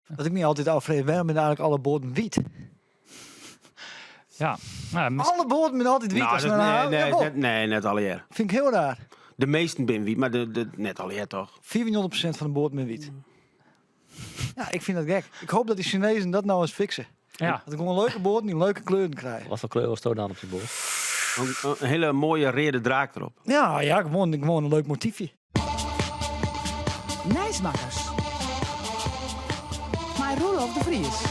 Wat ik my altyd ôffreegje, wêrom binne eigentlik alle boaten wyt? Ja. Nou, Alle boaten binne altyd wyt. Nou, As dat, men nee, nou- nee, jawel. net, nee, net allegear. Vind ik heel raar. De measten binne wyt, mar de, net allegear toch? 95% fan de boaten binne wyt. Ja, ik fyn dat gek. Ik hoopje dat dy Sinezen dat no ris fikse. Dat ik gewoan leuke boaten yn leuke kleuren krij. Wat foar kleur wolsto dan op de boat? In hiele moaie reade draak derop. Ja, gewoan in leuk motyfje. Nijsmakkers. Mei Roelof de Vries.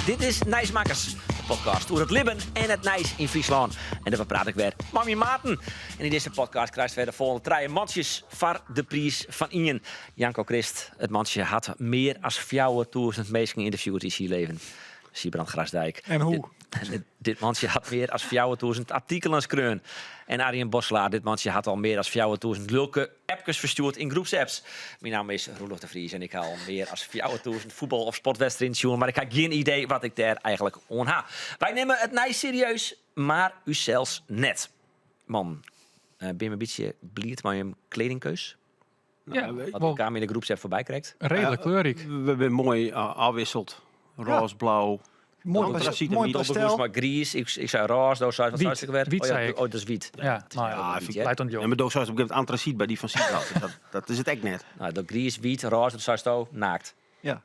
Dit is Nijsmakkers, de podcast oer it libben en it nijs yn Fryslân. En dêr praat ik wer mei myn maten. En yn dizze podcast krijst wer de folgjende trije mantsjes foar de priis fan ien. Janko Krist, it mantsje hat mear as 4000 minsken ynterviewd yn syn leven. Siebrand Grasdijk. En hoe? Dit mantsje hat mear as 4000 artikelen skreaun. En Arjen Bosselaar, dit mantsje hat al mear as 4000 lilke appkes ferstjoerd yn groepsapps. Myn namme is Roelof de Vries en ik ha al mear as 4000 fuotbal- of sportwedstriden sjoen, mar ik ha gjin idee wat ik dêr eigentlik oan ha. Wy nimme it nijs serieus, mar ússels net. Man, binne jim in bytsje bliid mei jim kledingkeus? Ja, Wat wol kaam yn de groepsapp foarby krekt. Redelijk kleurryk. We binne moai ôfwisseld. Rôze, blau. Moai, Antrasyt en moai wyt. pastel. Mar griis, ik sei rôze, do seist wat Wyt. seist ek wer? Wyt Oh ja, sei ik. oh, dat is wyt. Ja, nou ja, Ja, dat vind ik- leit oan it Ja, mar do seist op in gegeven momint antrasyt by dy fan Siebrand. Dus dat is it ek net. Nou, dat griis, wyt, rôze, dat seist do, naakt. Ja.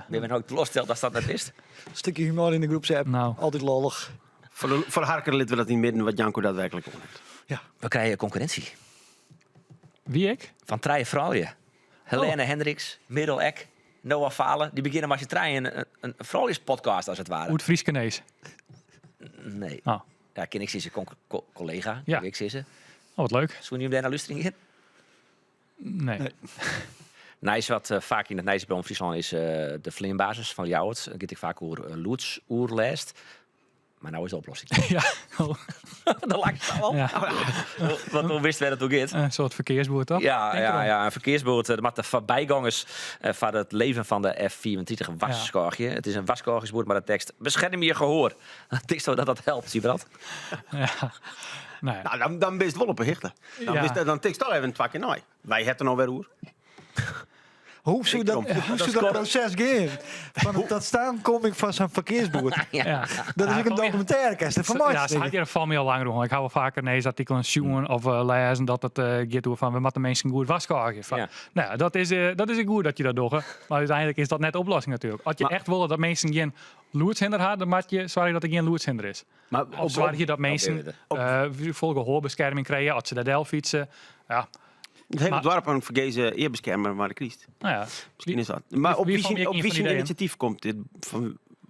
Bin we no teloarsteld datst dat net wist? Stikje humor yn de groepsapp. Nou. Altyd lollich. Foar de harker litte we dat yn it midden wat Janko daadwerklik oan hat. Ja. We krije konkurrinsje. Wie ik? Fan trije froulju. Helene Hendriks, Merel Ek, Noah Falen. Dy begjinne mei syn trijen in frouljuspodcast as it ware. Oer it Fryske nijs. Nee. Oh. Ja, kin ik sizze, kollega, Ja. kin ik sizze. Oh, wat leuk. Soene jim dêr nei lústerjen gean? Nee. Nee. Nijs wat faak yn it Nijsbron Fryslân is de fleanbasis fan Ljouwert. It giet ek faak oer lûdsoerlêst. Mar no is de oplossing. Ja. Dat lachst al. Ja. Want do witst wêr't it oer giet. In soart ferkearsboerd, toch? Ja, Tink ja, erom. ja, in ferkearsboerd. Dat moat de foarbygongers foar it leven fan de F-35 warskôgje. It is in warskôgingsboerd mei de tekst Bescherm je gehoor. Tinksto dat dat helpt, Siebrand? Ja. Nou ja. Nou, dan bist wol op 'e hichte. Dan, bist, dan tinkst al even twa kear nei. Wy hawwe it der no wer oer. Hoe soe dat, hoe soe dat proses gean? Fan it totstânkomming fan sa'n ferkearsboerd. Ja. Dat is ek in dokumintêre, kinst derfan Ja, meitsje. se hat hjir fan my al langer oer. Ik ha wol faker nijsartikelen sjoen of lêzen dat it giet oer fan we moatte minsken goed warskôgje. Fan, Nou ja, dat is ek goed dat je dat dogge. Mar úteinlik is dat net de oplossing natuerlik. As je echt wolle dat minsken gjin lûdshinder ha, dan moat je soargje dat der gjin lûdshinder is. Mar Of soargje dat minsken folle gehoarbeskerming krije as se dêr del fytse. Ja. Het hele Maar- doarp in fergeze earbeskermer mei de kryst. Nou ja. Miskien is dat. Mar op wie wie fan syn, my op ien wie fan syn ideeën? inisjatyf komt dit?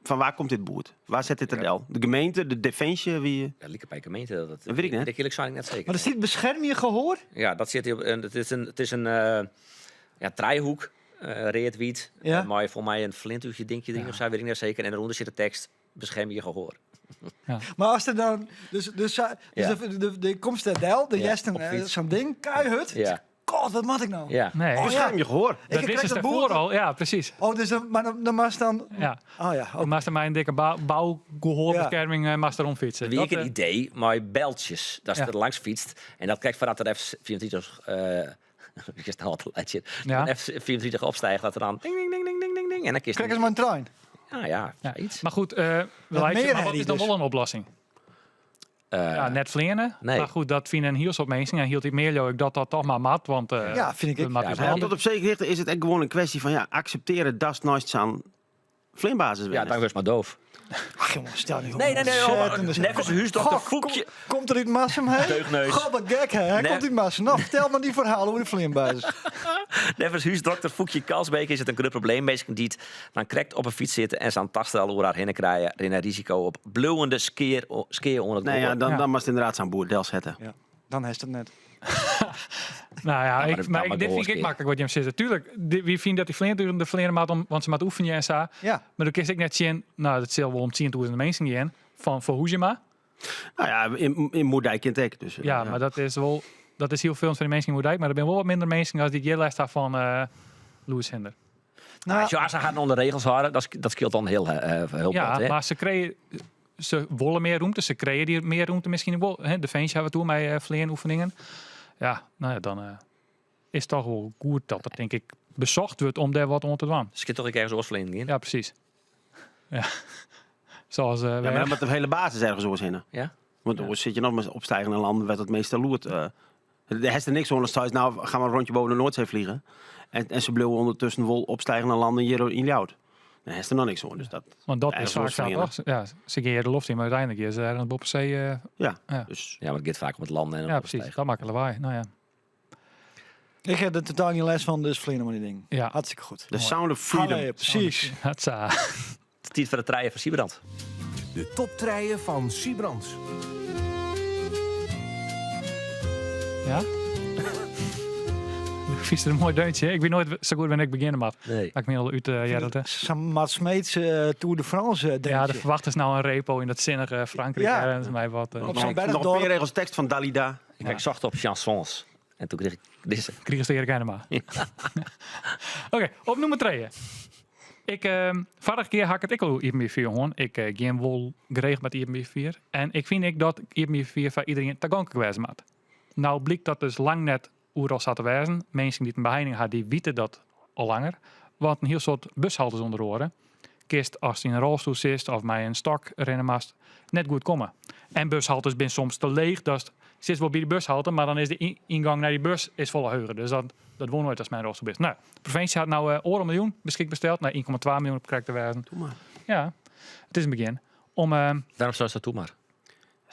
Fan wa komt dit boerd? Wa set dit der del? De gemeente, de definsje? Wie? Ja, like by de gemeente. Dat, Dat wit ik net. Dat earlik sein net seker. Mar der stiet bescherm je gehoor? Ja, dat sit op. It is in ja, trijehoek, read-wyt. Mei folgens my in fleantúchje dinkje deryn of sa, wit ik net seker. En dêrûnder sit de tekst bescherm je gehoor. Mar as der dan, dus de komst dêr del, de hearst op fyts. sa'n ding, keihurd. God, wat moat ik no? Nee. Oh, ja. Bescherm je gehoor. Ik Dat krijg wist dat ze boerd. derfoar al. Ja, presys. Oh, dus dan, mar dan, dan moatst dan... Oh ja, Dan moatst der mei in dikke bougehoarbeskerming moatst derom fytse. Der wie Dat, ek in idee mei beltsjes. Datst der langs fytst en dat krekt foardat de F-35 ik is al te laat. De F-35 opstiicht, dat der dan ding, ding, ding, ding, ding, ding, ding. En dan kinst Krekt as mei in trein. Ja, ja, Ja. sayts. Mar goed, Dat we mear mar wat is dan dus. wol in oplossing? Ja, net fleane. Nee. Mar goed, dat fine in hiel soad minsken. En hieltyd mear leau ik dat dat toch mar moat. Want, Ja, fyn ik we ek. moatte ús Ja, land- tot op zekere hichte is it ek gewoan in kwestje fan ja, akseptearje datst neist sa'n fleanbasis Ja, wennest. dan wurdst mar doof. Ach jongen, stel je Nee, nee, nee. ontzettend. Neffens húsdokter Goh, Foekje. Komt er út Marsum, hè? Deugneus. Goh, wat gek, hè? Hy Nee. komt út Marsum. No, fertel mar dy ferhaal oer de fleanbasis. Neffens húsdokter Foekje Kalsbeek is it in grut probleem. Minsken dy't dan krekt op 'e fyts sitte en sa'n tastel oer har hinne krije, rinne risiko op bliuwende skea oan it Nee, ja, gehoar. dan moatst ynderdaad sa'n boerd delsette. Ja, dan hast it net. Nou ja, maar ik, dat mar kan ik, maar dit fyn ik ek gehoarskea. maklik wat jim sizze. Tuerlik, wy fine dat dy fleantugen der fleane moatte om, want se moatte oefenje en sa. Mar do kinst ek net sjen, no, dat sil wol om 10.000 minsken gean, fan ferhúzje mar. Nou ja, yn Moerdijk kin it ek. Dus, Ja, mar dat is wol, dat is hiel folle fan dy minsken yn Moerdijk, mar der binne wol wat minder minsken as dy't hjir lêst ha fan lûdshinder. Nou, As se harren oan de regels hâlde, dat skeelt dan hiel Ja, wat, hè? mar se krije, se wolle mear rûmte, se krije dy mear rûmte miskien wol. Hè, Definsje hawwe it oer mei fleanoefeningen. Ja, no ja, dan is it toch wol goed dat der tink ik besocht wurdt om dêr wat oan te dwaan. Skit toch ek ergens oars fleanen gean? Ja, presys. Ja. Zoals, Ja, maar dan moet de hele basis ergens oars hinne. Ja? Want oars sit je noch mar opstijgende landen wêr't it measte lûd. Der hast der niks oan as seist, nou gaan we een rondje boven de Noordzee vliegen. En ze bliuwe ondertussen wol opstijgende landen hjir yn Ljouwert. Dêr hast der noch niks oan. Dus dat, Want dat is ergens vaak oars zo, fleane. toch? Ja, ze gean de loft yn, maar uiteindelijk is er ergens boppe see. Ja, Ja. dus Ja, maar it giet faak om it lân en om Ja, it presys. opstijgen. Dat makket lawaai. Nou ja. Ik heb er totaal geen les van, dus vliegen maar die ding. Ja. Hartstikke goed. The Sound of Freedom. Allee, precies. Hatsa. Tiid foar de trije fan Sybrand. De toptrije fan Sybrand. Ja? Fynst it in moai deuntsje? Ik wit noait sa goed wêr't ik begjinne moat. Nee. Dat ik my al út hearre. Zo'n Mart Smeets Tour de France Ja, deuntje. de verwacht is nou een repo in dat sinnige Frankrijk. Ja. Ja. En mij wat, Op Nog, zo'n nog een bergdorp. paar regels tekst van Dalida. Ik zocht op chansons. En toen kreeg ik deze. Kriegst de Erik Heinema. Oké, op nûmer 2. Ik, foarrige kear ha ik it ek al oer iepenbier ferfier hân. Ik gean wol geregeld mei iepenbier ferfier. En ik fyn ek dat iepenbier ferfier foar iderien tagonklik wêze moat. Nou blykt dat dus lang net oeral sa te wêzen. Minsken dy't in beheining ha, dy witte dat al langer. Want in hiel soad bushaltes ûnder oare kinst ast yn in rolstoel sitst of mei in stok rinne moatst, net goed komme. En bushaltes binne soms te leech, datst sitst wol by de bushalte, mar dan is de yngong nei dy bus is folle heger. Dus dat wol noait ast mei in rolstoel bist. Nou, de provinsje hat no oardel miljoen beskikber steld, nei 1,2 miljoen om krekt te wêzen. Doe mar. Ja, it is in begjin. Om, Wêrom seist dat doe mar?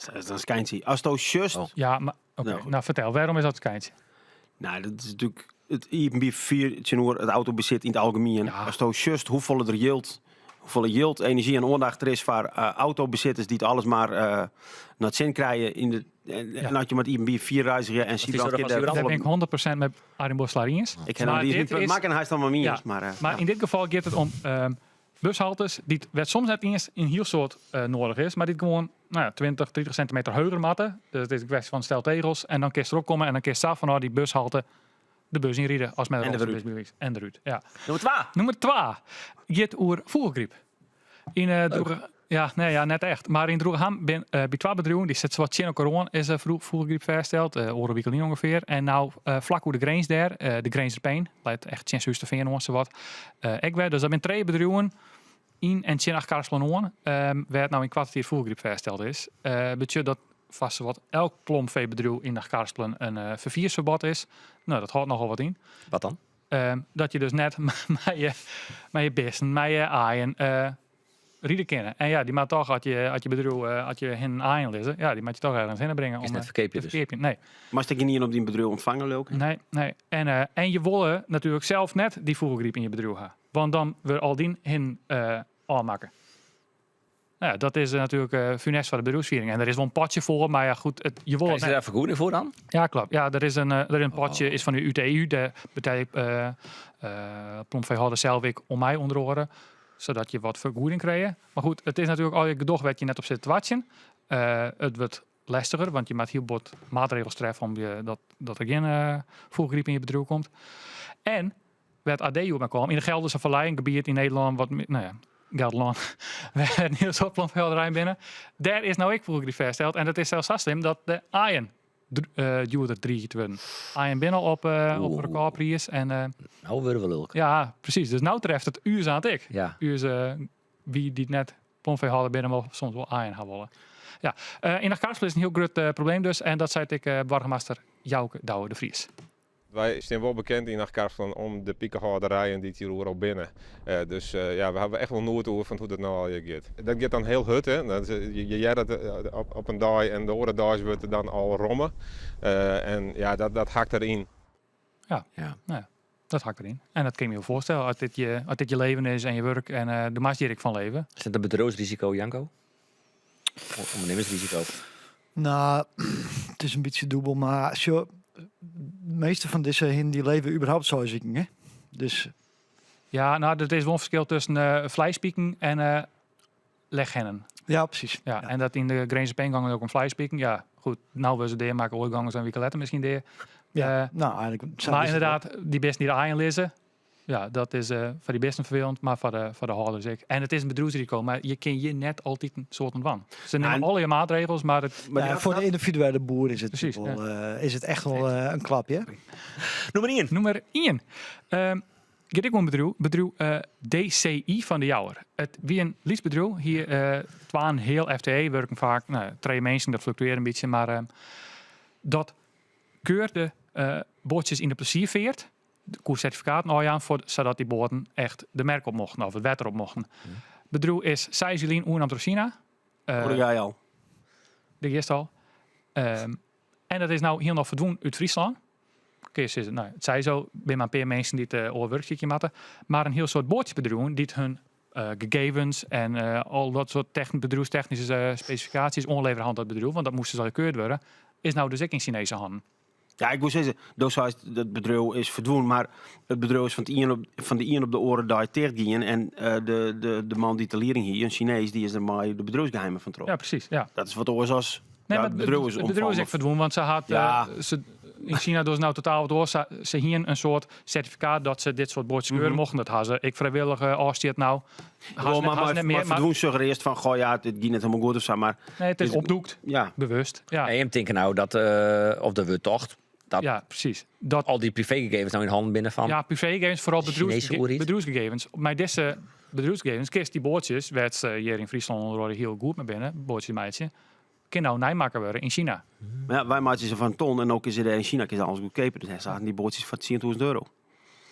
Dat is in skeintsje. Asto sjochst. Oh. Ja, mar oké. Nou, goed. Nou, fertel, wêrom is dat skeintsje? Nou, dat is natuerlik it iepenbier ferfier tsjinoer it autobesit yn it algemien. Ja. Asto sjochst hoefolle der jild, hoefolle jild, enerzjy en oandacht der is foar autobesitters dy't alles mar nei it sin krije yn de, en, Ja. en as je mei it iepenbier ferfier reizgje en is Sybrand dat kin van dêr Sybrand? Dêr folle- bin ik 100% mei Arjen Boslar iens. Ik kin Maar him dit dit is- makken en hy is dan mei my Ja, iens, mar, Maar ja. yn dit gefal giet it om bushaltes dy't wêr't soms net iens in hiel soad noadich is, mar dy't gewoan nou ja, 20, 30 sintimeter heger moatte. Dus it is in kwestje fan stel tegels en dan kinst derop komme en dan kinst sa fanôf dy bushalte de bus ynride as mei de En der rolstoel út. bygelyks. En derút, ja. Nûmer 2. Nûmer 2 giet oer fûgelgryp. Yn Droege, ja, nee, ja, net echt. Mar yn Droegeham bin by twa bedriuwen, dy sitte wat tsjin elkoar oan, is fûgelgryp fêststeld. Oare wike lyn ûngefear. En nou flak oer de grins dêr, de Grinzer Pein, leit echt tsjin Surhústerfean oan sawat. Ek wer. Dus dat binne trije bedriuwen yn en tsjin Achtkarspelen oan, wêr't nou yn koarte tiid fûgelgryp fêststeld is. Betsjut dat foar sawat elk plomfeebedriuw yn Achtkarspelen in ferfiersferbod is. Nou, dat hâldt nochal wat yn. Wat dan? Dat je dus net mei je bisten, mei je aaien ride kinne. En ja, dy moat toch, as je bedriuw, as je hinnen aaien lizze, ja, dy moat je toch ergens hinne bringe Is om net ferkeapje te dus. ferkeapjen. Nee. Moatst ek gjinien op dyn bedriuw ûntfange, leau ik? Nee, nee. En je wolle natuerlik sels net dy fûgelgryp yn je bedriuw ha. Want dan wurde al dyn hinnen ôfmakke. Nou ja, dat is natuerlik funest foar de bedriuwsfiering. En der is wol in potsje foar, mar ja, goed, je wolle Krijg je net daar vergoeding voor dan? Ja, klopt. Ja, er is in potsje Oh. is fan de UTU. Dêr betelje plomfeehâlder sels ek oan mei ûnder oare, sadat je wat fergoeding krije. Mar goed, it is natuerlik al je gedoch wêr't je net op sitte te wachtsjen. It wurdt lestiger, want je moat hiel bot maatregels treffe om je, dat der gjin fûgelgryp yn je bedriuw komt. En wêr't AD oer mei kaam, yn de Gelderse Vallei, in gebiet yn Nederlân wat, nou ja, Gelderlân, wêr in hiel soad plomfeehâlderijen binne, dêr is no ek fûgelgryp fêststeld. En dat is sels sa slim dat de aaien djoerder driigje te wurden. Aaien binne al op Oeh. rekôrpriis. En Nou wurde we lulk. ja, presys. Dus no treft it ús oan it ek. Ja. Ús, wie dy't net plomfeehâlder binne, mar soms wol aaien ha wolle. Ja, yn Achtkarspelen is in hiel grut probleem dus. En dat seit ek boargemaster Jouke Douwe de Vries. Wy stean wol bekend yn Achtkarspelen om de pikehâlderijen dy't hjir oeral binne. Dus ja, we hawwe echt wol noed oer fan hoe't it no allegear giet. Dat giet dan hiel hurd, hè. Dat is, je hearre it op in dei en de oare deis wurdt it dan al romme. En ja, dat hakt deryn. Ja. Ja. Nou ja, dat hakt deryn. En dat kin ik my wol foarstelle, as dit je leven is en je wurk en do moatst hjir ek fan leve. Is dat in bedriuwsrisiko, Janko? Ûndernimmersrisiko? Nou, it is in bytsje dûbel, mar sjoch, de measte fan dizze hinnen dy leve überhaupt seis wiken, hè? Dus Ja, nou, der is wol in ferskil tusken fleispiken en leghennen. Ja, presys. Ja, Ja. en dat yn de Grinzer Pein gongen ek om fleispiken. Ja, goed, no wurde se dea, mar oait gongen se in wike letter miskien dea. Ja, nou, eigenlijk sa Mar is it wol. ynderdaad, dy bisten dy't de aaien lizze, ja, dat is foar dy bisten ferfelend, mar foar de hâlders ek. En it is in bedriuwsrisiko, mar je kinne hjir net altyd in soart dwaan. Se nimme En allegear maatregels, mar it Maar Ja, dat- foar de dat- yndividuele boer is it Presys, wol, ja. is it echt wol in klap, ja? Nûmer ien. Nûmer ien. Giet ek om in bedriuw, bedriuw DCI fan De Jouwer. It wie in lyts bedriuw, hie twa en heal FTE, wurken faak, no, trije minsken, dat fluktuearre in bytsje, mar dat keurde boatsjes yn de plezierfeart, koe sertifikaten ôfjaan foar, sadat dy boaten echt de merk op mochten of it wetter op mochten. Bedriuw is 6 jier lyn oernomd troch Sina. Hoor jij al? De giest al. En dat is nou hielendal ferdwûn út Fryslân. Kun je sizze, nou, it sei so, bin mar in pear minsken dy't oar wurk sykje moatte. Mar in hiel soad boatsjebedriuwen dy't hun gegevens en al dat soart bedriuwstechnyske spesifikaasjes oanlevere ha oan dat bedriuw, want dat moast dus al keurd wurde, is nou dus ek yn Sinese hannen. Ja, ik woe sizze, do seist dat bedriuw is ferdwûn, mar it bedriuw is fan, it ien op, fan de ien op de oare dei ticht gien en de man dy't de lieding hie, in Sinees, dy is der mei de bedriuwsgeheimen fan troch. Ja, presys. Ja. Dat is wat oars as Nee, ja, mar it bedriuw is it bedriuw is ek omfallen. ferdwûn, want se hat, Ja. se, yn Sina dogge se nou totaal wat oars. Se hienen in soart sertifikaat dat se dit soart boatsjes keure mochten. Dat ha se ek frijwillich ôfstjit nou. Ha Wol, se, maar ha se maar net mear, maar mar ferdwûn suggerearst fan, goh, ja, it gie net helemaal goed of sa, mar nee, it is is- opdoekt, ja. bewust. Ja, En jim tinke nou dat, of der wurdt tocht, dat ja presys. Dat, al dy privégegevens nou yn hannen binne fan. ja, privégegevens, foaral Chinese oerheid. bedriuwsgegevens. Mei dizze bedriuwsgegevens kinst dy boatsjes, wêr't se hjir yn Fryslân ûnder oare hiel goed mei binne, boatsjes meitsje, kin nou neimakke wurde yn Sina. Maar ja, wy meitsje se foar in ton en no kin se dêr yn Sina kin se alles goedkeaper. Dus dêr zaten dy boatsjes foar 10.000 euro.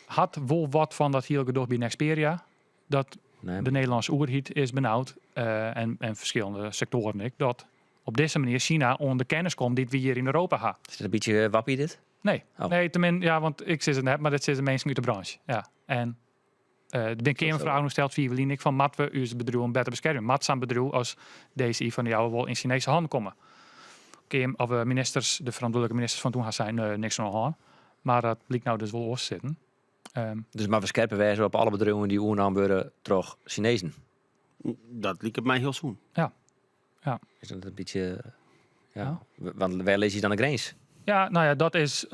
Hat wol wat fan dat hiele gedoch by Nexperia. Dat Nee. de Nederlânske oerheid is benaud en ferskillende sektoaren ek, dat op dizze manier Sina oan de kennis komt dy't wy hjir yn Europa ha. Is dit in bytsje wappie dit? Nee. Oh. Nee, temin, ja, want ik sis it net, mar dit sizze minsken út de branche. Ja. En der binne keamerfragen oer steld, fiif lyn ek, fan moatte we ús bedriuwen better beskermje? Moat sa'n bedriuw as DCI fan de Jouwer wol yn Sinese hannen komme? Keam, of ministers, de ferantwurdlike ministers fan toen ha sein, nee, niks oan de hân. Mar dat blykt nou dus wol oars te sitten. Dus moatte we skerper wêze op alle bedriuwen dy't oernaam wurde troch Sinezen? Dat liket my hiel sûn. Ja. Ja. Is dat in bytsje, ja. Ja. Want wêr lizze je dan de grins? Ja, nou ja, dat is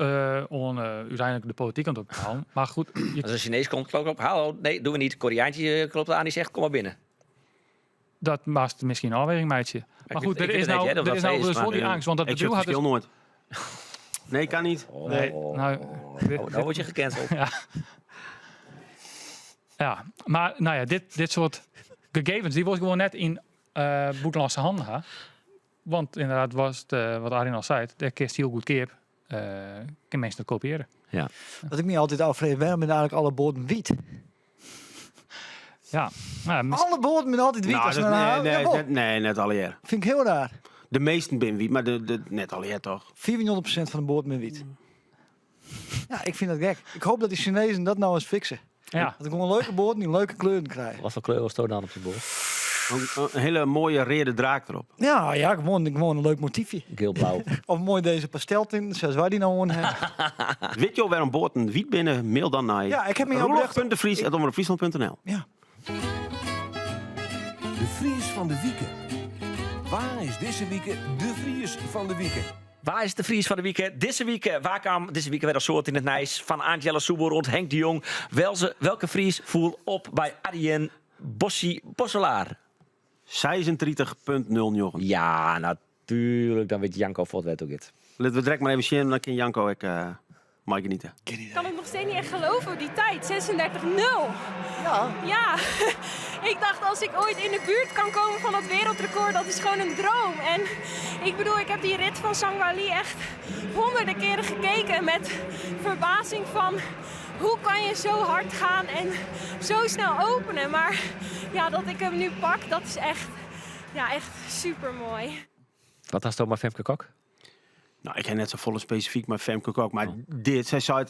oan úteinlik de polityk om te bepalen. Mar goed, je As in Sinees komt, klopt op, hallo, nee, dogge we net. Koreaantje klopt oan, dy zegt, kom maar binnen. Dat moatst miskien in ôfweging meitsje. Ik Mar goed, weet der het is net, nou, hè, of der dat is nou zo is, dus maar wol dy eangst, want dat Ik bedriuw sjoch hat it dus ferskil noait. Nee, kan niet. Oh. Nee, nou, dit, Oh, nou word je gecanceld. Ja. Ja, maar nou ja, dit soort gegevens, die was gewoon net in bûtenlânske hannen ha. Want inderdaad was het, wat Arjen al zei, dêr kinst hiel goedkeap kin minsken dat kopiëren. Ja. Wat ik my altyd ôffreegje, wêrom binne eigentlik alle boaten wyt? Ja, nou, Alle boaten binne altyd wyt. Nou, as dat, we nee, nou, nee, jawel. net, nee, net allegear. Vind ik hiel raar. De measten binne wyt, mar net allegear toch? 94% fan de boaten binne wyt. Ja, ik fyn dat gek. Ik hoopje dat dy Sinezen dat nou ris fikse. Ja. Dat ik gewoan leuke boaten yn leuke kleuren krij. Wat foar kleur wolsto dan op de boat? In hiele moaie reade draak derop. Ja, ja, gewoan in leuk motyfje. Geel-blau. Of moai dizze pasteltinten, sa as wy dy no oan hawwe. Wit jo wêrom boaten wyt binne? Mail dan nei Ja, ik ha my oprecht roelof punt de Vries at omrop fryslân punt nl. Ja. De Fries fan de wike. Wa is dizze wike de Fries fan de wike? Wa is de Fries fan de wike dizze wike? Wa kaam dizze wike wer in soad yn it nijs? Fan Angela Soeboer oant Henk de Jong. Welse, welke Fries foel op by Arjen Bossie Bosselaar? 36,09. Ja, natuerlik. Dan wit Janko fuort wêr't it oer giet. Litte we direkt mar even sjen, dan kin Janko ek mei geniete. Ik kan het nog steeds niet echt geloven, die tijd, 36-0. Ja. Ja, ik dacht als ik ooit in de buurt kan komen van dat wereldrecord, dat is gewoon een droom. En ik bedoel, ik heb die rit van Sangwa Lee echt honderden keren gekeken met verbazing van hoe kan je zo hard gaan en zo snel openen. Maar ja, dat ik hem nu pak, dat is echt, ja, echt super mooi. Wat hast do mei Femke Kok? Nou, ik ha net safolle spesifyk mei Femke Kok, mar dit, sy sei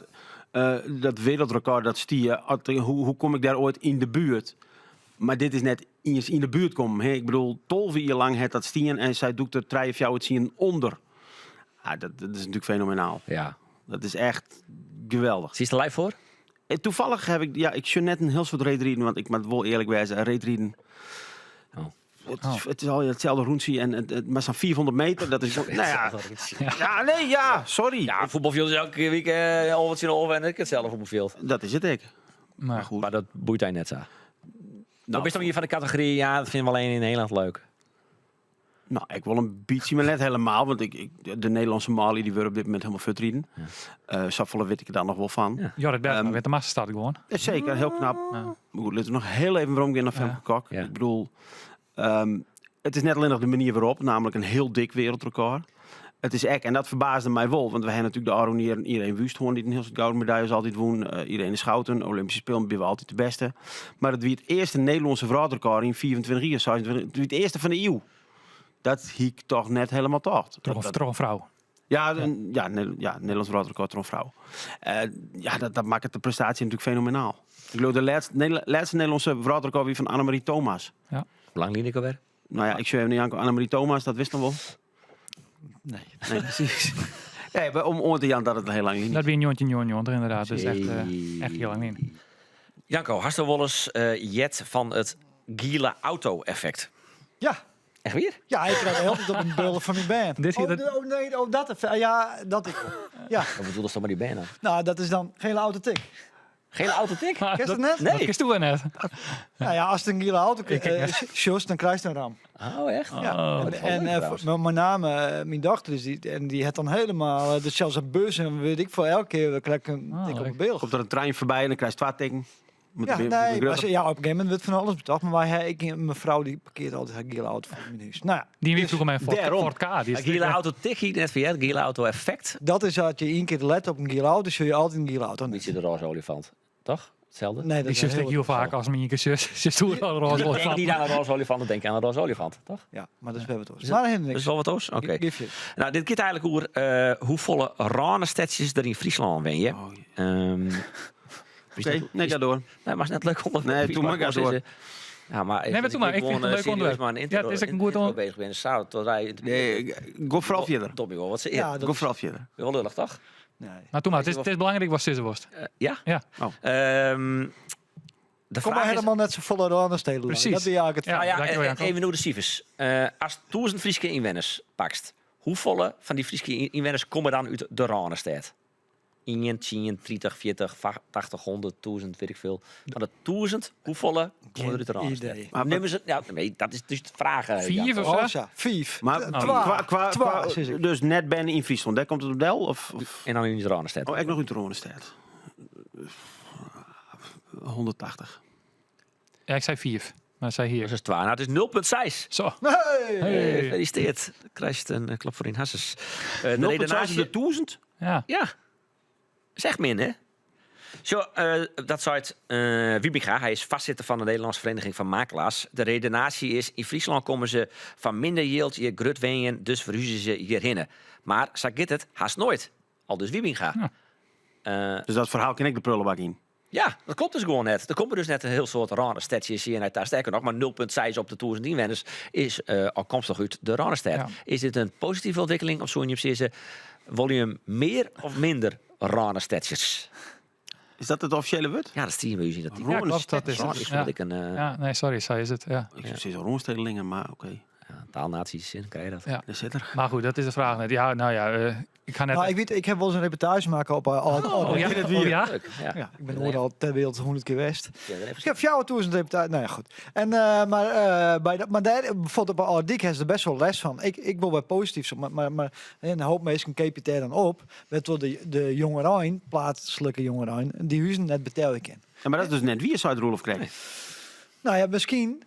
dat wereldrekord dat stie, hoe kom ik dêr oait yn de buert? Mar dit is net iens yn de buert kommen. Hè? Ik bedoel, 12 jier lang hat dat stien en sy dûkt der trije, fjouwer tsien ûnder. Ah, dat is natuerlik fenomenaal. Ja. Dat is echt geweldich. Siest der live foar? Toevallig heb ik, ja, ik sjoch net in hiel soad reedriden, want ik moat wol earlik wêze, reedriden. Oh. Het is al itselde rûntsje en het, mar sa'n 400 meter, dat is, nou ja. Ja, nee, ja, sorry. Ja, fuotbalfjild is elke week al wat over en ik itselde fuotbalfjild. Dat is it ek. Maar Maar goed. Mar dat boeit dy net sa. Nou, bist dan hier fan de kategory, ja, dat fine we allinne yn Nederlân leuk. Nou, ik wol in bytsje, mar net helemaal. Want ik, de Nederlandse Mali die worden op dit moment helemaal futriden. Ja. Safolle wit ik er dan nog wel van. Ja. Jorrit Bergsma wint de massastart gewoon. Zeker, heel knap. Ja. Maar goed, laten we nog heel even waarom gaan naar Femke Kok. Ja. Ik bedoel, het is net alleen nog de manier waarop, namelijk een heel dik wereldrecord. Het is echt, en dat verbaasde mij wel, want we hebben natuurlijk de Aron hier en Ireen Wüst hoorn, die een heel soort gouden medailles altijd won. Irene Schouten, Olympische Spelen, ben we altijd de beste. Maar het wie het eerste Nederlandse vrouwenrecord in 24 jaar, 26, het wie het eerste van de eeuw. Dat hie ik toch net helemaal tocht. Troch een vrouw. Ja, een, ja, ja, Nederlands wereldrecord troch een vrouw. Ja, dat maakt het de prestatie natuurlijk fenomenaal. Ik geloof de laatste Nederlandse wereldrecord weer van Annemarie Thomas. Ja. Hoe lang liep ik alweer? Nou ja, ik zou even niet aankomen. Annemarie Thomas, dat wist nog wel. Nee. Nee, precies. Nee, maar om te Jan dat het heel lang niet. Dat wie een jontje, jontje, jontje, inderdaad. Dus echt heel lang niet. Janko, hast du wel eens jet van het Giele auto-effect? Ja. Echt weer? Ja, ik krijg altijd op een beelden van mijn band. Dit is hier Oh, dat- oh nee, oh, dat effect. Ja, dat ik. Ja. Wat bedoel je dan maar die band dan? Nou, dat is dan gele autotik. Gele autotik? Maar Ken je dat dat net? Nee. Dat is toen net. Nou ja, als het een gele auto Ik kijk net. sjust, dan krijg je een ram. Oh, echt? Ja. Oh. En dat is wel leuk trouwens. met name mijn dochter is die, en die heeft dan helemaal, dus zelfs een bus en weet ik veel, elke keer krijg ik een Oh, tik op leuk. het beeld. Komt er een trein voorbij en dan krijg je twee tikken. Moet Ja, weer- nee, moet maar weer ze, ja, op een gegeven moment werd van alles betaald. Maar wij, ik, mijn vrouw die parkeert altijd haar gele auto voor mijn huis. Nou ja, Die dus vroeger mijn daarom. Ford K. Die is Gele auto tik hier net via het gele auto effect. dat is dat je één keer let op een gele auto, zul je altijd een gele auto. Een beetje de roze olifant, toch? Hetzelfde? Nee, dat Die is zus heel ik heel vaak als mijn zus. Ze stoer al roze Ik denk olifant. niet aan een roze olifant, dan denk ik aan een roze olifant, toch? Ja, maar dat is wel wat Is Maar helemaal Dat niks. is wel wat oos? Oké. Geef je. Nou, dit gaat eigenlijk over hoe volle ranenstedjes er in Friesland wen je. Oh, ja. Is Oké, dat- nee, is- ga door. Nee, maar is net leuk onderwerp. Nee, doe maar, ga door. Ja, maar Nee, maar doe maar. Ik vind het een leuk onderwerp. Maar een intro, Ja, het is ook een goed intro onder- bezig ben. Zou tot wij Nee, go vooral verder. Dobby wel wat ze Ja, dat Go vooral verder. Wel lullig, toch? Nee. Maar doe maar, het is belangrijk wat ze worst. Ja? Ja. Oh. De Kom vraag maar is, helemaal net zo volle Randsteden. Precies. Dat ben je eigenlijk het Ja. Nou ja, dankjewel, Janko. even nu de cijfers. Als 1000 Friese inwoners pakst, hoeveel van die Friese inwoners komen dan uit de Randstad? 1, 10, 30, 40, 80, 100, 1000, weet ik veel. Van de 1000, hoeveel komen er uit de Randstad? idee. Maar Nemen ze, ja, nee, dat is dus de vraag. 4 Janko. of zo? Oh, zo. 5. Maar Twa, zeg ik. dus net ben in Friesland, daar komt het op Del? Of? En dan in de Randstad. Oh, ik nog in de Randstad. 180. Ja, ik zei 4. Maar zei hier. Dat is 12. Nou, het is 0,6. Zo. Nee! Hey. Gefeliciteerd. Krijgt een klap voor in Hasses. De 0,6 op redenatie- de 1000? Ja. Ja, zeg min, hè? Zo, dat zei het Wiebenga. Hij is vastzitter van de Nederlandse Vereniging van Makelaars. De redenatie is, in Friesland komen ze van minder yield je grut wenjen, dus verhuizen ze hierheen. Maar, zo gaat het haast nooit. Al dus Wiebenga. Ja. Dus dat verhaal ken ik de prullenbak in. Ja, dat klopt dus gewoon net. Er komen dus net een heel soort Randstadjes hier en uit daar. Sterker nog, maar 0,6 op de 1000 inwoners is afkomstig uit de Randstad. Ja. Is dit een positieve ontwikkeling of zo je precies volume meer of minder Randstadjes? Is dat het officiële woord? Ja, dat zie je bij u zien. Dat die Ja, klopt, dat is het. Ik Ja. vond ik een Ja, nee, sorry, zo is het. Ja. Ik zou zeggen Randstedelingen, maar oké. ja, taalnaties in, krijg je dat. Ja. Daar zit er. Maar goed, dat is de vraag net. Ja, nou ja, ik ga net... Nou, ik weet, ik heb wel eens een reportage maken op... oh, ja? Oh, ja? Leuk. Ja. Ja, ik ben overal ter wereld 100 keer geweest. Ja, dat even Ik heb jou toe eens een reportage. Nou ja, goed. En, maar, bij dat, maar daar, bijvoorbeeld op Ardiek heeft ze er best wel les van. Ik wil bij positief, zo, maar een hoop mensen keep je daar dan op. Met door de jongerein, plaatselijke jongerein, die huizen net betalen kan. Ja, maar dat is dus net wie zou het Roelof krijgen. Nou ja, misschien,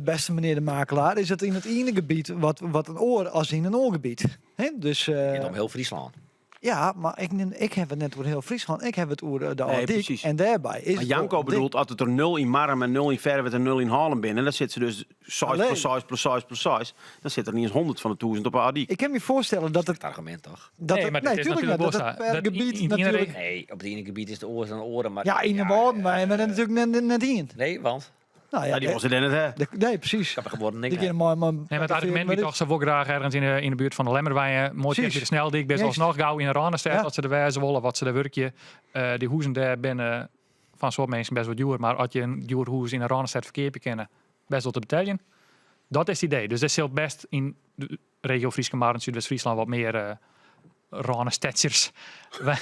beste meneer de makelaar, is het in het ene gebied wat een oor als in een oorgebied. Hè? Dus, En om heel Friesland. Ja, maar ik heb het net over heel Friesland. Ik heb het over de Nee, Ardiek. precies. En daarbij is Maar het Janko Ardiek. bedoelt altijd er 0 in Marm en 0 in Verwet en 0 in Haarlem binnen. Dan zit ze dus 6 Alleen. plus 6 plus 6 plus 6. Dan zit er niet eens 100 van de 1000 op Ardiek. Ik kan me voorstellen dat het... Het argument toch? Dat Nee, het, maar dit is tuurlijk natuurlijk niet, dat het Bossa. per Dat gebied in iedere natuurlijk... Nee, op het ene gebied is de oren en de oren. Maar Ja, in de woorden, maar we zijn natuurlijk net in. Nee, want Nou ja, Ja, die was er net, hè? nee, precies. ik heb er geworden Die niks. keer mooi, maar, Nee, maar het argument wie toch, ze wil graag ergens in de buurt van de Lemmerwijen. Mooi Precies. tegen de sneldik, best Juist. alsnog gauw in de Randstad, Ja. wat ze er wijzen willen, wat ze er werkje. Die hoezen daar binnen van soort mensen best wel duur. Maar als je een duur hoes in de Randstad verkeerd kennen, best wel te betalen. Dat is het idee. Dus dat is heel best in de regio Frieske Marren, Zuidwest-Friesland wat meer Rânestedsters. Wij,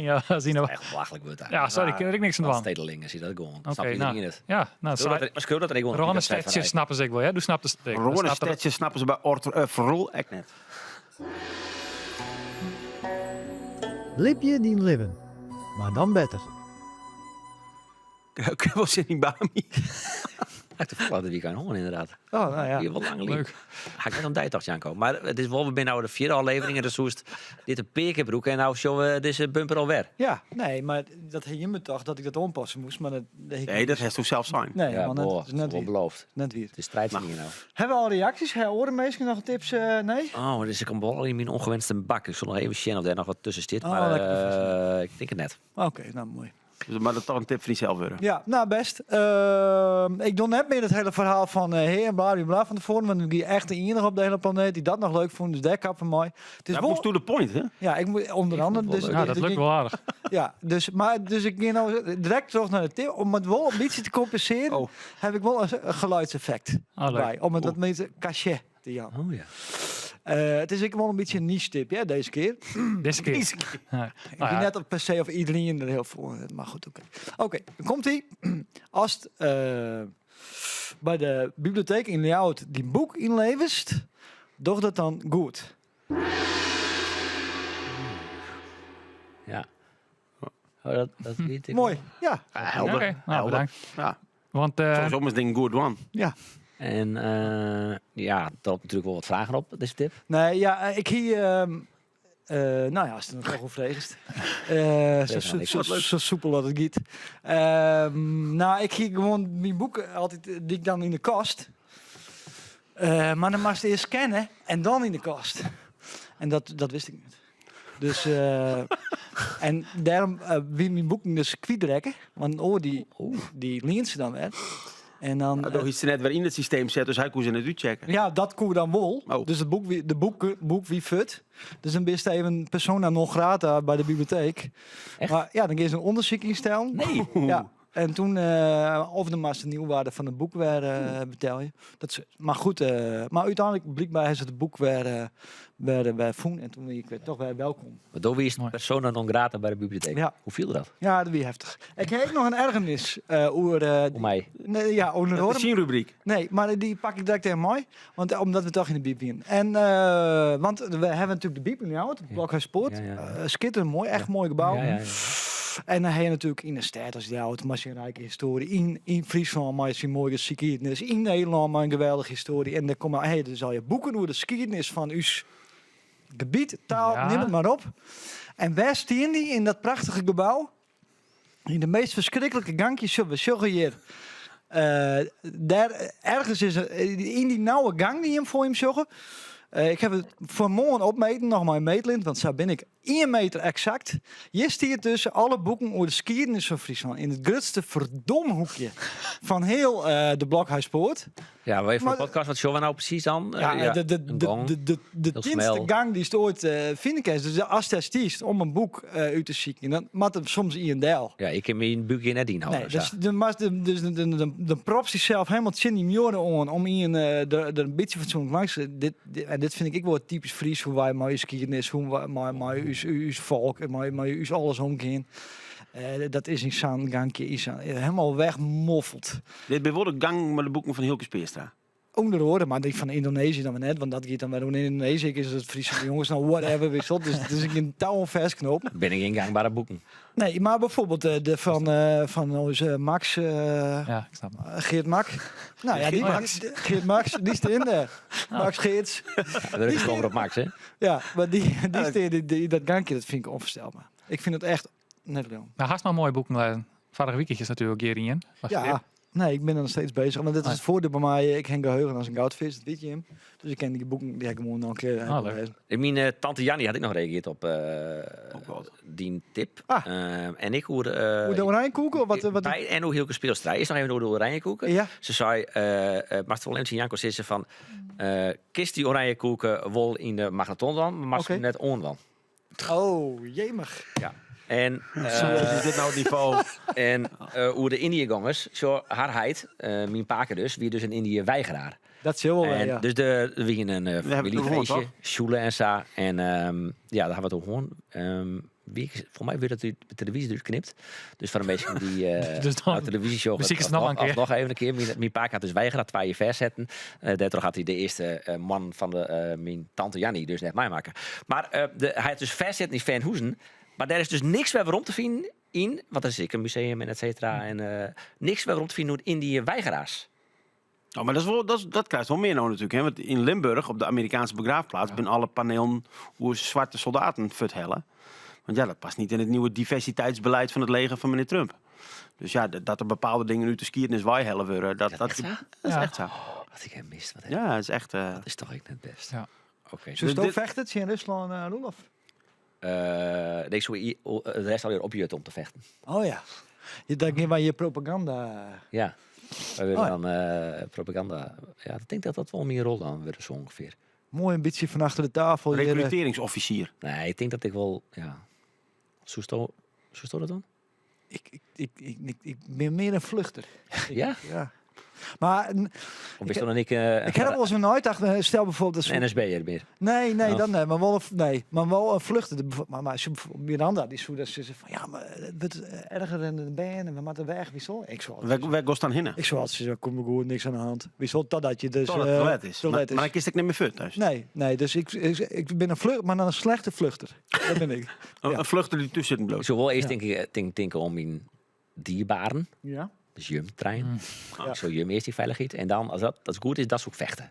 ja, zien we. Echt belachelijk wordt dat. Ja, sorry, ik kan er ook niks aan doen. Stedelingen zie dat gewoon. Oké, Snap nou, iedereen het. Ja, nou, Schreeuw dat, maar schreeuw dat er gewoon. Rânestedsters snappen ze ik wel, hè? Doe snapt het. Rânestedsters snappen ze bij Ort Verrol echt net. Libje dien libben, maar dan beter. Ik heb wel zin in Bami. Ik toevallig dat weekend horen inderdaad. Oh, nou ja. Hier wel lang liep. Leuk. Ga ik net om tijd Janko. Maar het is wel, we zijn nou de vierde aflevering en dus zoest dit een pekenbroek en nou showen we deze bumper alweer. Ja, nee, maar dat hing je me toch dat ik dat aanpassen moest, maar dat, dat ik- Nee, dat heeft toch zelf zijn. Nee, ja, man, het boah, is net wel weer. beloofd. Net weer. Het is strijd van hier nou. Hebben we al reacties? Hebben oren meestal nog tips? Nee? Oh, dus ik kom wel in mijn ongewenste bak. Ik zal nog even zien of daar nog wat tussen zit. Oh, maar lekker ik denk het net. Oké, nou mooi. Dus, maar dat is toch een tip van jezelf worden. Ja, nou best. Ik doe net meer het hele verhaal van heer en bla bla bla van tevoren. Want ik ben echt de enige op de hele planeet die dat nog leuk vond. Dus daar kap van mooi. Het is Dat wel, moest to the point, hè? ja, ik moet onder andere. het wel Dus, leuk. Ja, dat dus lukt ik- wel aardig. Ja, dus, maar, dus ik ging nou direct terug naar de tip. Om het wel een beetje te compenseren, Oh. heb ik wel een geluidseffect Ah, leuk. bij. Om het wat meer cachet te jan. Oh ja. Het is ook wel een beetje een niche tip, ja, deze keer. Deze keer. Ja. Ik Nou weet ja, net op per se of iedereen er heel veel. Maar goed, oké. Oké, dan komt ie. Als het, bij de bibliotheek in Ljouwert die boek inlevert, doch dat dan goed. Ja. Oh, dat weet ik Mooi, ja. Ja, helder. Oké, nou, helder. bedankt. Ja, Want sowieso is ding good one. Ja. En ja, er loopt natuurlijk wel wat vragen op, deze tip. Nee, ja, ik hier... nou ja, als het nog over regent. Zo, nou niks. zo, zo, zo soepel dat het giet. Nou, ik hier gewoon mijn boeken altijd, die ik dan in de kast. Maar dan moest je eerst scannen en dan in de kast. En dat wist ik niet. Dus, en daarom wie mijn boeken dus kwijtrekken. Want oor die leent ze dan weer. En dan, Ja, toch iets net weer in het systeem zet, dus hij kon ze net uitchecken. ja, dat koe dan wel. Oh. Dus het boek, de boek wie fut. Dus dan ben je even persona non grata bij de bibliotheek. Echt? Maar ja, dan kun je zo'n onderzoek instellen. Nee. Ja. En toen, of de master nieuwwaarde van het boek weer betaal je. Dat is, maar goed, maar uiteindelijk blijkbaar is het boek weer voen. En toen ben ik weer toch weer welkom. Maar door wie is Mooi. persona non grata bij de bibliotheek? Ja. Hoe viel dat? Ja, dat wie heftig. Ik heb nog een ergernis over... Om mij. nee, ja, over Dat is zijn rubriek. Nee, maar die pak ik direct even mooi. Want omdat we toch in de biep zijn. En, want we hebben natuurlijk de biep in jou, het Blokhuispoort. Ja, ja, ja. Schitterend mooi, echt mooi gebouw. Ja, ja, ja. En dan heb je natuurlijk in de stad als jou, het rijke historie. In Friesland maar je mooie geschiedenis. In Nederland maar een geweldige historie. En dan komen hey, dus al je boeken over de geschiedenis van uw gebied, taal, Ja. neem het maar op. En waar staan die in dat prachtige gebouw? In de meest verschrikkelijke gangjes zullen we zullen hier. Daar ergens is er, in die nauwe gang die hem voor hem zoeken. Ik heb het voor morgen opmeten, nog maar een meetlint, want zo ben ik 1 meter exact. Hier stiert tussen alle boeken over de geschiedenis van Friesland in het grootste verdomhoekje van heel de Blokhuispoort. Ja, maar even voor Maar- de podcast, wat showen we nou precies dan? Ja, de, een gong. de Heel tienste smel. gang die het ooit vinden kan. Dus als dat stiest om een boek uit te zoeken, dan moet het soms in deel. Ja, ik heb mijn boekje net inhouden. Nee, dus dus de, maar de, dus de props die zelf helemaal zin in joren om in de een beetje fatsoenlijk langs. Dit, en dit vind ik wel typisch Fries, hoe wij maar geschiedenis, hoe wij maar, maar uw volk en maar, maar uw alles omgaan. Dat is in zo'n gangje, is zo'n- helemaal wegmoffeld. Dit bijvoorbeeld de gang met de boeken van Hilke Speerstra. Onder de maar die van Indonesië dan maar net, want dat gaat dan weer doen in Indonesië. Is het Friese jongens, nou whatever, weet je wel. Dus, dus ik een touw vastknoop. Ben ik in gangbare boeken. Nee, maar bijvoorbeeld de van onze Max, ja, ik snap het. Geert Mak. Nou ja, die, Max. Geert Max, die is erin daar. Max Geerts. Ja, dat is gewoon op Max, hè? Ja, maar die is erin, dat gangje, dat vind ik onvoorstelbaar. Ik vind het echt net wel. Nou, haast nog mooie boeken lezen. Vorige weekendje is natuurlijk hierin. Was Ja, het nee, ik ben er nog steeds bezig. Maar dit is het voordeel bij mij. Ik heb geheugen als een goudvis, dat weet je hem. Dus ik ken die boeken, die heb ik gewoon nog een keer Ah, leuk. gelezen. Ik Mijn tante Jannie had ik nog gereageerd op God. die tip. Ah. En ik hoorde... Hoe de oranjekoeken? Of wat, wat, bij en hoe Hilke Speelstra. Eerst nog even door de oranjekoeken. Ja. Ze zei, maar het wel eens Janko zei ze van, kist die oranjekoeken wol in de magnetron dan, maar Oké. net on dan. Oh, jemig. Ja. En, uh, is dit nou it nivo? En uh, oer de Indiëgongers, zo har heit, uh, myn pake dus, wie dus in Indië-weigeraar. Dat sil wol, ja. Dus der wie in uh, famyljefeestje, sjoele en sa. En um, ja, dêr ha we it oer hân. Um, wie, folgens my wurdt dat út de televyzje derút knipt. Dus foar de minsken dy't uh, dus dan, televyzje sjogge, besykje noch in kear. Noch even in kear. Myn pake hat dus weigere, twa jier fêstsetten. Uh, dêrtroch hat hy de earste uh, man fan de, uh, myn tante Jannie dus net meimakke. Mar uh, de, hy hat dus fêstsitten yn Veenhuizen. Mar dêr is dus niks wer werom te finen yn, want der is ek in museum en et cetera. En uh, niks wer werom te finen oer Indië-weigeraars. Oh, mar dat, is wol, dat, is, dat krijst wol mear no natuerlik. Hè? Want yn Limburch, op de Amerikaanske begraafplaats, binne alle panelen oer swarte soldaten fuorthelle. Want ja, dat past net yn it nieuwe diversiteitsbeleid fan it leger fan menear Trump. Dus ja, dat der bepaalde dingen út de skiednis weihelle wurde, dat, Is dat, dat echt sa? dat is Ja. echt sa. Oh, wat ik ha mist. Wat Ja, dat is echt. eh, Dat is toch ek net bêst. Ja. Oké. Soesto dit- fechte tsjin Ruslân, uh, Roelof? Eh, nee, ik soe de rest alwear opjutte om te fechten. Oh ja. Je, dan gean wy je propaganda. Ja. Wy wurde Oh ja. dan eh, propaganda. Ja, ik tink dat dat wol myn rol dan wurdt zo ûngefear. Moai in bytsje fan achter de tafel. Hier, eh, Rekruteringsofficier. Nee, ik tink dat ik wol. Ja. Soesto, soesto dat dan? ik, ik, ik, ik, ik, ik bin mear in vluchter. Ik- Ja? Ja. Maar Of is dan ik, eh, ik heb er wel eens een nooit Stel bijvoorbeeld... Dat een NSB'er meer? Nee, nee, Oh. dan nee, maar wel een, nee, maar wel een vluchter. De bevo- Maar, maar als je bijvoorbeeld Miranda, die zo dat ze zegt van ja, maar het wordt erger in de band en we moeten weg. Wie zal? Ik zal. Wêr, wêr goast dan hinne? Ik zal altijd zeggen, kom maar goed, niks aan de hand. Wie zal totdat je dus Tot het eh, te let is. te Maar, let is. maar dan kist ik net meer fut thuis. Nee, nee, dus ik, ik, ik ben een vlucht, maar dan een slechte vluchter. Dat ben ik. Een, Ja. een vluchter die tussen zit Ik bloot. zou wol earst tinke, tink, tinke oan myn dierbaren. Ja. Dus jim trein. Ja. Ik soe jim earst yn feilichheid. En dan, as dat, dat goed is, dan soe ik fechte.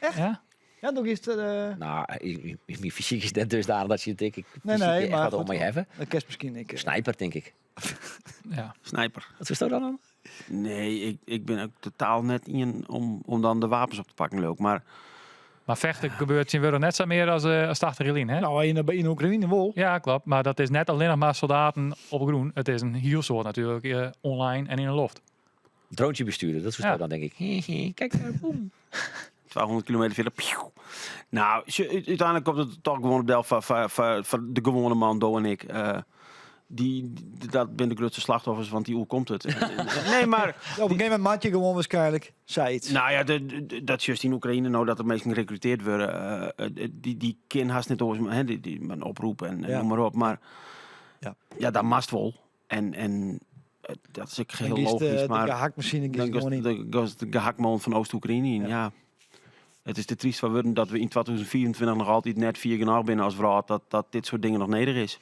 Ja? Ja, dan is het. eh Nou, ik- ik- myn fysyk is net dusdanig dat je denkt, ik Nee, fysiek nee, echt maar wat om goed. mij hebben. Dan kerst misschien ik. eh, Sniper, denk ik. Ja. Sniper. Wat is dat dan? Nee, ik, ik ben ook totaal net in om, om dan de wapens op te pakken, leuk. Maar Mar fechte gebeurt tsjintwurdich net sa mear as, eh as 80 jier lyn, hè? Nou, in, in Oekraïne wol. Ja, klopt. Mar dat is net allinnich mar soldaten op de grûn. It is in hiel soad natuerlik eh, online en yn de loft. Droontje besturen, dat is Ja. dan denk ik. Kijk daar, boem. 200 kilometer verder. Pieuw. Nou, uiteindelijk komt het toch gewoon op del van, van, van, van de gewone man, Do en ik. Eh, die, die- dat zijn de grootste slachtoffers, want die hoe komt het? nee, maar... Ja, op een gegeven moment maak je gewoon waarschijnlijk. Zei iets. Nou ja, de, de- dat is juist in Oekraïne nou dat er mensen gerekruteerd worden. eh, eh, die, die kin haast net over, hè, die, die, een oproep en, en Ja. noem maar op. Maar Ja. ja, dat mast wel. En, en eh, dat is ook Dan heel kiest de, logisch. de Maar gehaktmachine kiest dan gewoon goes niet. de, goes de gehaktman van Oost-Oekraïne in. Ja. Ja. Het is te triest van worden dat we in 2024 nog altijd net vier genoeg binnen als vrouw dat, dat dit soort dingen nog neder is.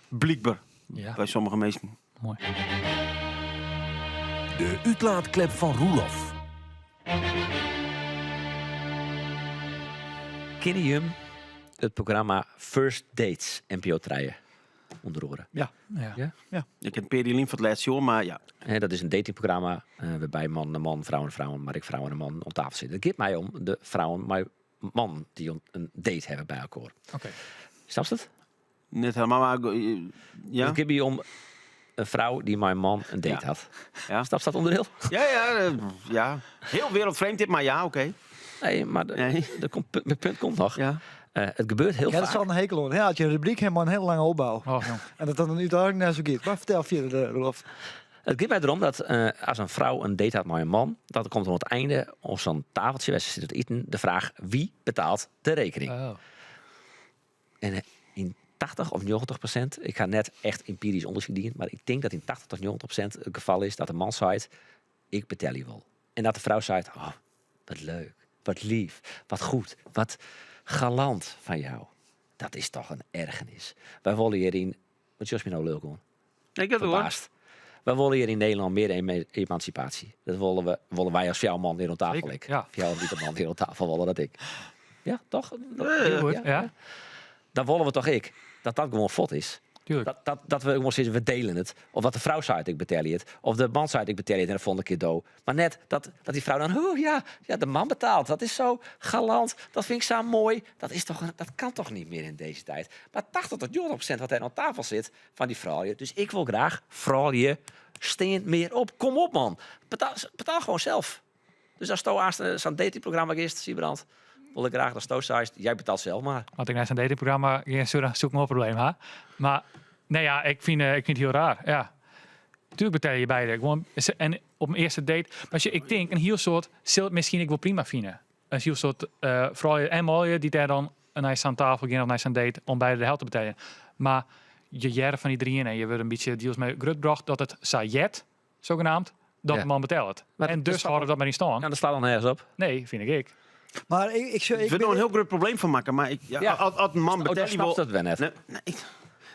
Blijkbaar Ja, bij sommige mensen. moai. De uitlaatklep van Roelof. Kennen jim it programma First Dates NPO trije ûnder oare? Ja. Ja. Ja? Ik ken Perilien van het laatste jaar, maar ja. Hè, dat is in datingprogramma eh, wêrby't man en man, frou en frou, mar ek frou en man oan tafel sitte. It giet my om de frouwen mei man dy't in date hawwe by elkoar. Oké. Snapst it? Net helemaal, maar eh, ja. It giet my om in frou dy't mei in man in date Ja. hat. Ja. Snapst dat ûnderdiel? Ja, ja, eh, ja. Heel wereldvreemd dit, maar ja, oké. Nee, mar de, Nee. de komt, het punt komt noch. Ja. Eh, it gebeurt hiel Ja, dat is faak. al in hekel oan. Ja, as je in rubryk ha mei in hiele lange opbou. Oh, jong. En dat dan úteinlik net sa giet. Mar fertel fierder, eh, Roelof. It giet my derom dat eh, as in frou in date hat mei in man, dat der komt oan it ein op sa'n tafeltsje wêr't se sitte te iten de fraach wie betaalt de rekening. Oh. En eh, yn 80 of 90%, ik ha net echt empyrysk ûndersyk dien, mar ik tink dat yn 80 tot 90% it gefal is dat de man seit, ik betelje wol. En dat de frou seit, oh, wat leuk, wat leaf, wat goed, wat galant fan jou. Dat is toch in ergernis. Wy wolle hjir yn, wat sjochst my no lilk oan? Ik heb het hoor. Ferbaasd. Wy wolle hjir yn Nederlân mear emansipaasje. Dat wolle we, wolle wy as fjouwer man hjir oan tafel. Seker, Ik. ja. Fjouwer wite man hjir oan tafel wolle dat ek. Ja, toch? Dat, Hiel goed, ja. Dan wolle we toch ek dat dat gewoan fuort is. Tuurlijk. Dat, dat, dat we gewoan sizze, we diele it. Of dat de frou seit, ik betelje it. Of de man seit, ik betelje it en de folgjende kear do. Mar net dat, dat dy frou dan, oh ja, ja, de man betaalt. Dat is sa galant, dat fyn ik sa moai. Dat, is toch, dat kan toch net mear yn dizze tiid. Mar 80 tot 90% wat dêr oan tafel sit fan dy froulju. Dus ik wol graach, froulju, stean mear op. Kom op, man. Betaal, betaal gewoan sels. Dus asto aanst sa'n datingprogramma giest, Siebrand, wol ik graach datsto seist, jy betaalt sels mar. As ik nei sa'n datingprogramma gean, soe dan soe ik wol in probleem ha. Mar Nee, ja, ik vind het heel raar. Ja. Tuurlijk betaal je beide. Gewoon, en op een eerste date. Maar als je, ik denk, een heel soort zult het misschien ik wel prima vinden. Een heel soort vrouwen en mooie die daar dan naar aan tafel gaan of naar zijn date om beide de helft te betalen. Maar je jaren van die drieën en je wordt een beetje deals mee grutbracht dat het sajet, zogenaamd, dat de man betaalt. Maar En dat dus is houden we dat maar niet staan. Ja, dat staat dan nergens op. Nee, vind ik. Maar ik Ik wil ben er een heel groot probleem van maken, maar ik, ja, als een man Oh, dat betalen snapt wil... dat wel net. Nee, nee,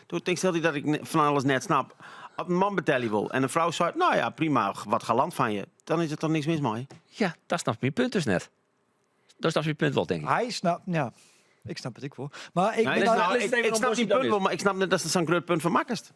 toen ik stel dat ik van alles net snap. Als een man betalen wil en een vrouw zegt, nou ja, prima, wat galant van je, dan is er toch niks mis mee. Ja, dat snapt mijn punt dus net. Dat snapt mijn punt wel, denk ik. Hij snapt, ja. Ik snap het ik wel. Maar ik Nee, ben ik, daar- nou, ligt ik, even ik om snap die Bossie dan punt wel, maar ik snap net dat ze zo'n groot punt van makest.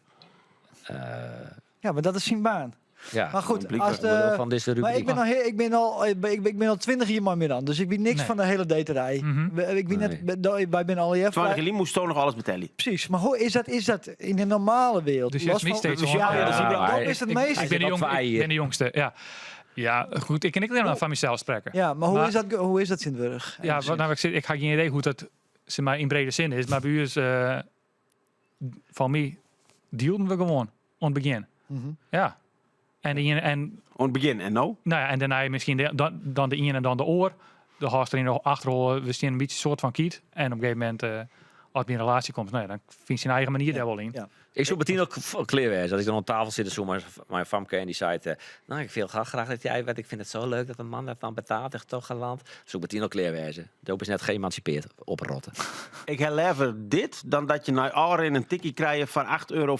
Ja, maar dat is zijn baan. Ja, Maar goed, blijkbaar als de- onderdeel van deze rubriek. Maar ik ben al, heel- ik ben al, ik ben al 20 jaar maar meer aan, dus ik weet niks Nee. van de hele daterij. Ik ben Nee. net, wij zijn al even. 20 jaar moest toch nog alles betalen. Precies, maar hoe is dat in de normale wereld? Dus je Los is niet van- steeds Ja, hoor. ja, dus Ja, ik ben- maar dat is het Ik, meeste. ik, ben de Hij zit jong, al twee ik hier. ben de jongste, ja. Ja, goed. Ik kan ik alleen maar van mezelf spreken. Ja, maar hoe Maar- is dat, hoe is dat Sint-Wurg? Ja, wat, nou, ik, zeg, ik heb geen idee hoe dat zeg maar, in brede zin is. Maar bij u is van mij dealden we gewoon aan het begin. Ja. En, de ene, en, On het begin en nou? nou ja, en daarna misschien dan de een en dan de oor. De haast erin nog achterholen. We staan een beetje soort van kiet. En op een gegeven moment, als het in een relatie komt, nou ja, dan vind je zijn eigen manier daar wel in. Ja. Ik zou meteen ook clear wezen. Dat ik dan aan tafel zit, zo mijn famke en die zei, nou, ik wil graag dat jij, want ik vind het zo leuk dat een man dat dan betaalt, echt toch galant. Zo meteen ook clear wezen. Doop is net geëmancipeerd, oprotten. Ik heb liever dit dan dat je naar Arin een tikkie krijgt van 8,44 euro,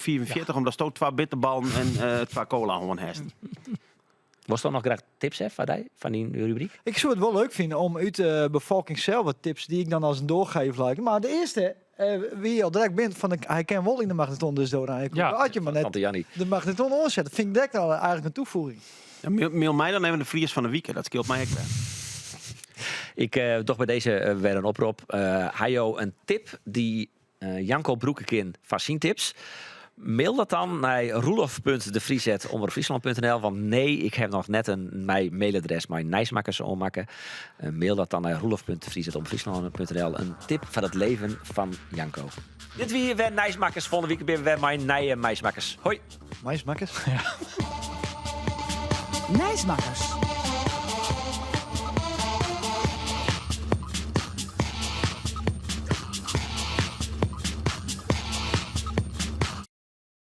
omdat stoot twee bitterballen en twee cola gewoon hebt. Was er nog graag tips hè, van die, van die rubriek? Ik zou het wel leuk vinden om uit de bevolking zelf wat tips die ik dan als een doorgeef lijken. Maar de eerste, wie al direct bent, van de, hij kan wel in de magneton dus door. Ja. Had je maar net Tante Jannie. de magneton omzetten. Vind ik direct al eigenlijk een toevoeging. Ja, mail mij dan even de Vries van de Wieken, dat scheelt mij ook wel. Ik toch bij deze weer een oproep. Hajo, een tip die Janko Broekenkin van zijn tips. Mail dat dan naar roelof.devries@omroepfriesland.nl. Want nee, ik heb nog net een mijn mailadres, mijn nijsmakkers ommaken. Mail dat dan naar roelof.devries@omroepfriesland.nl. Een tip van het leven van Janko. Dit weer weer Nijsmakkers. Volgende week weer weer mijn nije Nijsmakkers. Hoi. Nijsmakkers? Ja. Nijsmakkers.